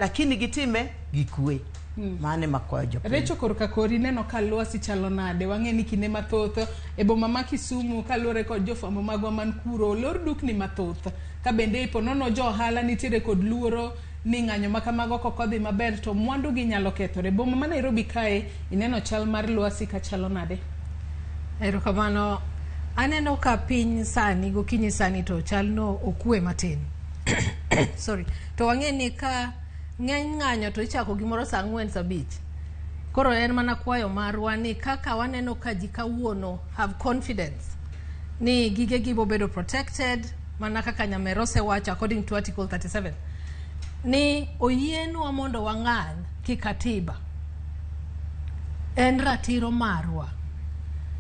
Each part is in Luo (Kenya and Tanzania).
Lakini gitime gi kwe. Mano ema kwayo jopiny. Recho korka kori neno ka lwasi chalo nade? Wang'e ni kinde mathoth e boma ma Kisumu kaluwore kod jofwambo magwa man kuro olor dukni mathoth. Ka bende ipo nono jo ohala nitiere kod luoro ni ng'anyo ma kamago kok odhi maber to mwandu gi nyalo kethore. Boma ma Nairobi kae ineno chal mar lwasi ka chalo nade? Erokamano. Aneno ka piny sani gokinyi sani to chal no okwe matin. Sorry. To wang'e ni ka ng'eny ng'anyo to ichako gimoro saa ang'wen saa abich. Koro en mana kwayo marwa ni kaka waneno ka ji kawuono have confidence ni gige gi bobedo protected mana kaka Nyamera osewacho according to article 37 ni oyienwa mondo wang'any kikatiba en ratiro marwa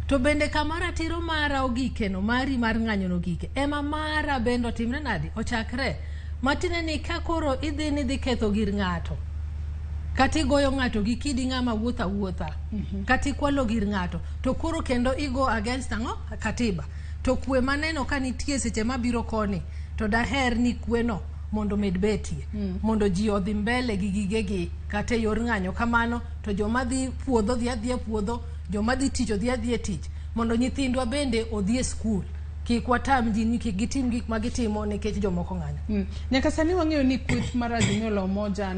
to bende kama ratiro mara ogikeno mari mar ng'anyo no ogike ema mara bende otimre nadi ochakre matiende ni ka koro idhi ni idhi ketho gir ng'ato kata igoyo ng'ato gi kidi ng'ama wuotho awuotha kata ikwalo gir ng'ato to koro kendo igo against ang'o katiba to kwe maneno ka nitie seche mabiro koni to daher ni kweno mondo omed betie mondo ji odhi mbele gi gigegi kata e yor ng'anyo kamano to joma dhi puodho dhi adhiya e puodho joma dhi tich odhi adhiya e tich mondo nyithindwa bende odhi e skul kik watam ji ni kik gitim gik ma gitimo nikech jomoko ng'anyo. Nyaka sani wang'eyo ni kweth mar Azimio la Umoja.